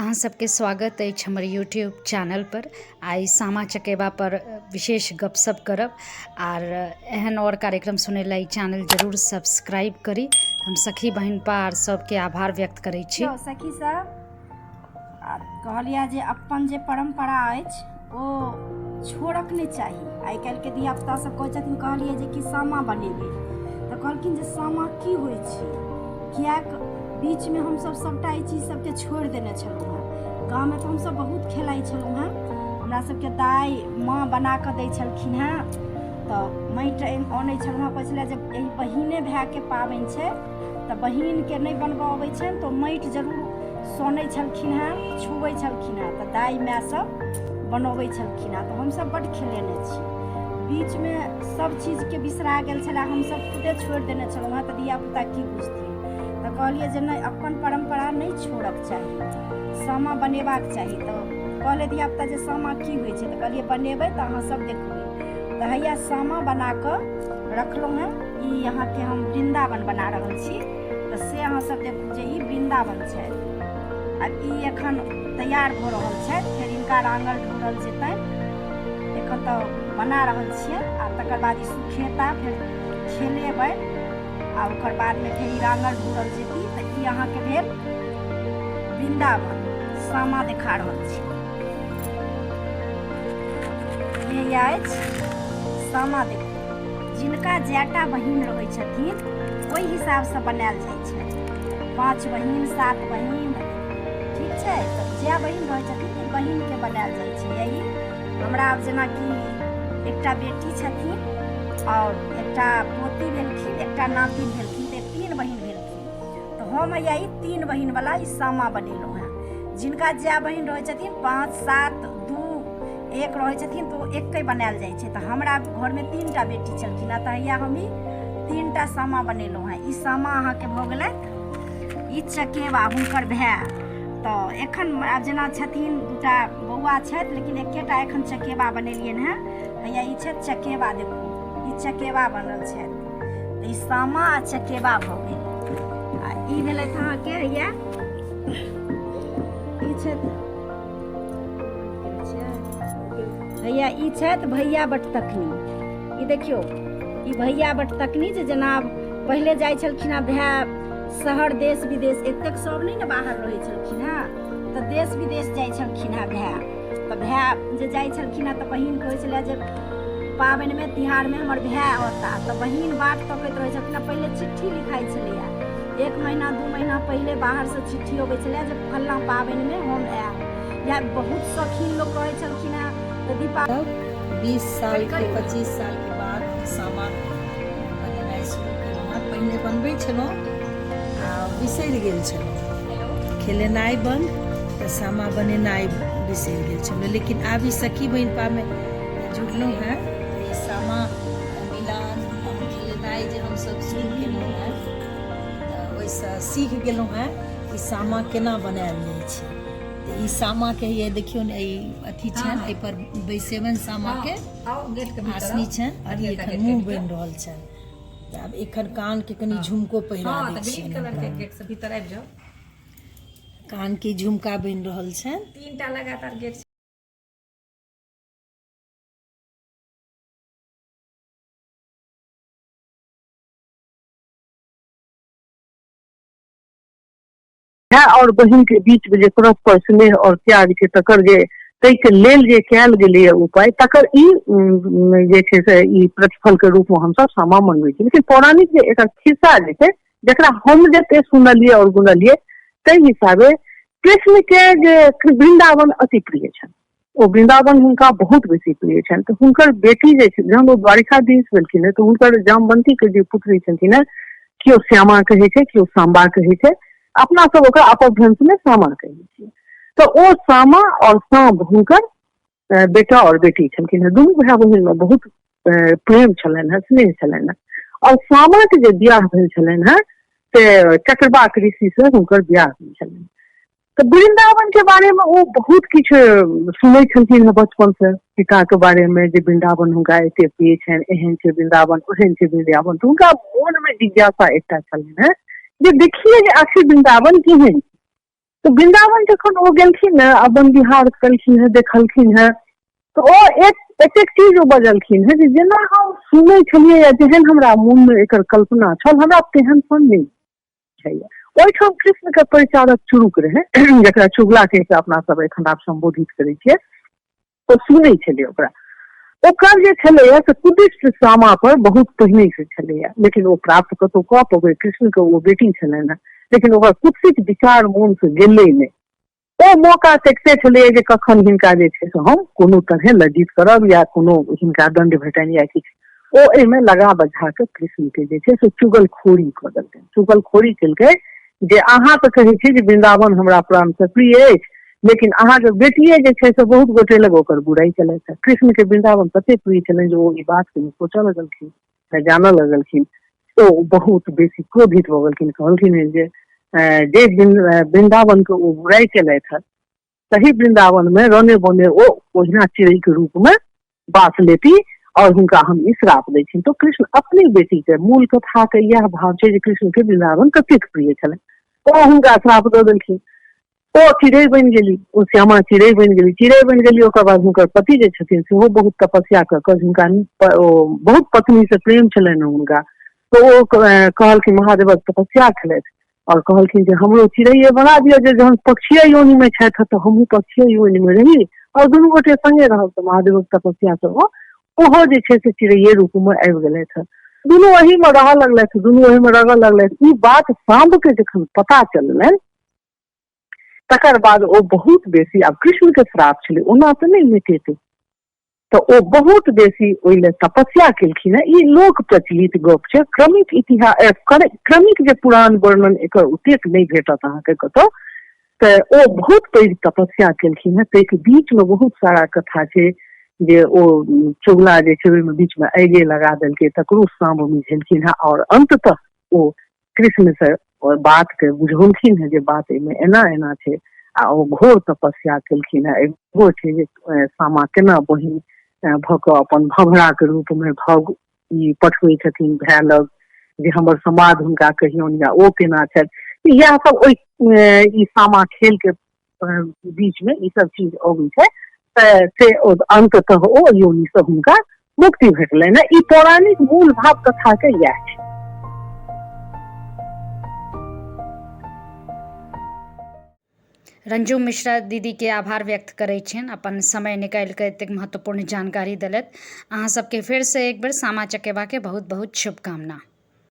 अहाँ सबके स्वागत अछि हमर यूट्यूब चैनल पर। आइ सामा चकेबा पर विशेष गपशप करब आर एहन और कार्यक्रम सुनै ला ई चैनल जरूर सब्सक्राइब करी। हम सखी बहिनपा आर सबके आभार व्यक्त करै छी। यौ सखी सब, आ कहलियै जे अपन जे परम्परा अछि ओ छोड़क नहि चाही। आइ काल्हिके धियापुता सब कहै छथिन, कहलियै जे कि सामा बनेबै तऽ कहलखिन जे सामा की होइ छै, किएक बीचमे हमसब सबटा एहि चीज सबके छोड़ि देने छलहुँ हेँ। गाममे तऽ हमसब बहुत खेलाइ छलहुँ हेँ, हमरा सबके दाइ माँ बनाकऽ दै छलखिन हेँ तऽ माटि अनै छलहुँ हेँ। कहै छलै जे एहि बहिने भायके पाबनि छै तऽ बहिनके नहि बनबऽ अबै छनि तऽ माटि जरूर सनै छलखिन हेँ, छुबै छलखिन हेँ तऽ दाइ माय सब बनबै छलखिन हेँ। तऽ हमसब बड्ड खेलेने छी। बीचमे सब चीजके बिसरा गेल छलै, हमसब खुदे छोड़ि देने छलहुँ हेँ तऽ धियापुता की बुझथिन। तऽ कहलियै जे नहि, अपन परम्परा नहि छोड़क चाही, सामा बनेबाक चाही। तऽ कहलै धियापुता जे सामा की होइ छै, तऽ कहलियै बनेबै तऽ अहाँ सब देखबै। तऽ हैया सामा बना कऽ रखलहुँ हेँ। ई अहाँके हम वृन्दावन बना रहल छी, तऽ से अहाँ सब देखू जे ई वृन्दावन छथि। आ ई एखन तैयार भऽ रहल छथि, फेर हिनका रांगल ढोरल जेतनि। एखन तऽ बना रहल छियै आ तकर बाद ई सुखेता, फेर खेलेबै आ ओकर बादमे फेर ई रांगल ढोरल जेती। तऽ ई अहाँके भेल वृन्दावन सामा देखा रहल छी। ये अछि सामा। देखू, जिनका जैटा बहिन रहै छथिन ओहि हिसाबसँ बनायल जाइ छै, 5 बहिन 7 बहिन, ठीक छै। तऽ जै बहिन रहै छथिन ओहि बहिनके बनायल जाइ छै। यही हमरा आब जेनाकि एकटा बेटी छथिन आओर एकटा पोती भेलखिन, एकटा नातिन भेलखिन, तऽ 3 बहिन भेलखिन। तऽ हम हैया ई 3 बहिनवला ई सामा बनेलहुँ हेँ। जिनका जै बहिन रहै छथिन, 5 7 2 1 रहै छथिन तऽ ओ एके बनायल जाइ छै। तऽ हमरा घरमे 3टा बेटी छलखिन हेँ तऽ हैया हम ई 3टा सामा बनेलहुँ हेँ। ई सामा अहाँके भऽ गेलै, ई चकेबा हुनकर भाय। तऽ एखन आब जेना छथिन 2टा बौआ छथि, लेकिन एकेटा एखन चकेबा बनेलियनि हेँ। हैया ई छथि चकेबा, देखू ई चकेबा बनल छथि। तऽ ई सामा आ चकेबा भऽ गेल। आ ई भेलथि अहाँके हैया ई छथि, भैया ई छथि भैया बटतकनी। ई देखियौ, ई भैया बटतकनी जे जेना पहिले जाइ छलखिन हेँ भाय शहर देश विदेश, एतेक सब नहि ने बाहर रहै छलखिन हेँ, तऽ देश विदेश जाइ छलखिन हेँ भाय। तऽ भाय जे जाइ छलखिन हेँ तऽ बहिन कहै छलै जे पाबनिमे तिहारमे हमर भाय औता, तऽ बहिन बाट तकैत रहै छलखिन हेँ। पहिले चिट्ठी लिखाइ छलैए, 1 महीना 2 महीना पहिले बाहरसँ चिट्ठी अबै छलै जे फल्लाँ पाबनिमे हम आयब। या बहुत शौकीन लोक रहै छलखिन हेँ तऽ दीपा 20 सालके 25 सालके बाद सामा बनेनाइ शुरू केलहुँ हेँ। पहिने बनबै छलहुँ आ बिसरि गेल छलहुँ, खेलेनाइ बन्द तऽ सामा बनेनाइ बिसरि गेल छलहुँ। लेकिन आब ई सखी बहिनपामे जुड़लहुँ हेँ तऽ ई सामा मिलान खेलेनाइ जे हमसब शुरू केलहुँ हेँ तऽ ओहिसँ सीख गेलहुँ हेँ कि सामा केना बनायल जाइ छै। तऽ ई सामाके ये देखियौ ने, ई अथी छनि, एहिपर बैसेबनि सामाके, आसनी छनि आओर ई एखन मुँह बनि रहल छनि। तऽ आब एखन कानके कनि झुमको पहिरा दै छियनि हुनका। कानके झुमका बनि रहल छनि। 3टा लगातार गेट। भाय आओर बहिन के बीच मे जे परस्पर स्नेह आओर त्याग छै तकर जे ताहिके लेल जे कयल गेलैए उपाय, तकर ई जे छै से ई प्रतिफल के रूप मे हमसब सामा मनबै छी। लेकिन पौराणिक जे एकर खिस्सा जे छै, जकरा हम जते सुनलियै आओर गुनलियै ताहि हिसाबे कृष्ण के जे वृन्दावन अति प्रिय छनि, ओ वृन्दावन हुनका बहुत बेसी प्रिय छनि। तऽ हुनकर बेटी जे छै, जहन ओ द्वारिकाधीश भेलखिन तऽ हुनकर जामवंती के जे पुत्री छलखिन हेँ, केओ श्यामा कहै छै, केओ साम्बा कहै छै, अपना सब ओकरा अपभ्रंश मे सामा कहै छियै। तऽ ओ सामा आओर साम्ब हुनकर बेटा आओर बेटी छलखिन हेँ। दुनू भाय बहिन मे बहुत प्रेम छलनि हेँ, स्नेह छलनि हेँ। आओर सामा के जे बियाह भेल छलनि हेँ से चक्रवाक ऋषि से हुनकर बियाह भेल छलनि। तऽ वृन्दावन के बारे मे ओ बहुत किछु सुनै छलखिन हेँ बचपन से पिता के बारे मे, जे वृन्दावन हुनका एते प्रिय छनि, एहन छै वृन्दावन, ओहन छै वृन्दावन। तऽ हुनका मोन मे जिज्ञासा एकटा छलनि हेँ जे देखिए जे आखिर वृन्दावन केहन छै। तऽ वृन्दावन जखन ओ गेलखिन ने आ वन विहार केलखिन हेँ, देखलखिन हेँ, तऽ ओ एक एतेक चीज ओ बजलखिन हेँ जे जेना हम सुनै छलियै या जेहन हमरा मोनमे एकर कल्पना छल, हमरा तेहन सन नहि बुझाइया। ओहिठाम कृष्ण के परिचारक चुरुक रहै, जकरा चुगला कहि कऽ अपना सब एखन आब सम्बोधित करै छियै। ओ सुनै छलै ओकरा। ओकर जे छलैया से कुदिष्ट सामा पर बहुत पहिने से छलैया, लेकिन ओ प्राप्त कतौ कऽ पबै, कृष्ण के ओ बेटी छलनि हेँ, लेकिन ओकर कुत्सित विचार मोन से गेलै नहि। ओ मौका तकिते छलैया जे कखन हिनका जे छै से हम कोनो तरहे लज्जित करब या कोनो हिनका दंड भेटनि या किछु। ओ एहिमे लगा बझा कऽ कृष्ण के जे छै से चुगलखोरी कऽ देलकनि। चुगलखोरी केलकै जे अहाँ तऽ कहै छी जे वृन्दावन हमरा प्राणसँ प्रिय अछि, लेकिन अहाँके बेटिए जे छै से बहुत गोटे लग ओकर बुराइ केलथि। कृष्णके वृन्दावन तते प्रिय छलनि जे ओ ई बातके नहि सोचऽ लगलखिन, नहि जानऽ लगलखिन। ओ बहुत बेसी क्रोधित भऽ गेलखिन, कहलखिन जे जे वृन्दावनके ओ बुराइ केलथि हँ, तही वृन्दावनमे रने बने ओ ओहिना चिड़ैके रूपमे बास लेती और हुनका हम ई श्राप दै छियनि। तऽ कृष्ण अपने बेटीके, मूल कथाके इएह भाव छै जे कृष्णके वृन्दावन कतेक प्रिय छलनि, ओ हुनका श्राप दऽ देलखिन। ओ चिड़ै बनि गेली, ओ श्यामा चिड़ै बनि गेली। चिड़ै बनि गेली, ओकर बाद हुनकर पति जे छथिन सेहो बहुत तपस्या कऽ कऽ हुनका ओ बहुत पत्नीसँ प्रेम छलनि हुनका, तऽ ओ कहलखिन, महादेवक तपस्या छलथि और कहलखिन जे हमरो चिड़ैये बना दिअ, जे जहन पक्षीय योनिमे छथि तऽ हमहूँ पक्षीय योनिमे रही और दुनू गोटे संगे रहब। तऽ महादेवक तपस्या से ओ ओहो जे छै से चिड़ैये रूपमे आबि गेलथि। दुनू ओहीमे रहऽ लगलथि, दुनू ओहीमे रहऽ लगलथि। ई बात साम्बके जखन पता चललनि तकर बाद ओ बहुत बेसी, आब कृष्ण के श्राप छलै ओना तऽ नहि मेटेतै, तऽ ओ बहुत बेसी ओहि लए तपस्या केलखिन हेँ। ई लोक प्रचलित गप छै, क्रमिक इतिहास, क्रमिक जे पुराण वर्णन एकर ओतेक नहि भेटत अहाँके कतौ। तऽ ओ बहुत पैघ तपस्या केलखिन हेँ। ताहिके बीचमे बहुत सारा कथा छै जे ओ चुगला जे छै ओहिमे बीचमे आगिए लगा देलकै, तकरो साम्ब मिझेलखिन हेँ और अन्ततः ओ कृष्णसँ बातके बुझौलखिन हेँ जे बात एहिमे एना एना छै, आ ओ घोर तपस्या केलखिन हेँ। एगो छै जे सामा केना बहिन भऽ कऽ अपन भभराके रूपमे भग ई पठबै छथिन भाय लग जे हमर समाद हुनका कहियौन या ओ केना छथि, इएह सब ओहि ई सामा खेलके बीचमे ई सब चीज अबै छै। तऽ से अन्ततः ओ योनिसँ हुनका मुक्ति भेटलनि। ई पौराणिक मूल भाव कथा के इएह छै। रंजू मिश्रा दीदीके आभार व्यक्त करै छियनि, अपन समय निकालि कऽ एतेक महत्वपूर्ण जानकारी देलथि। अहाँ सबके फेरसँ एक बेर सामा चकेबाके बहुत बहुत शुभकामना।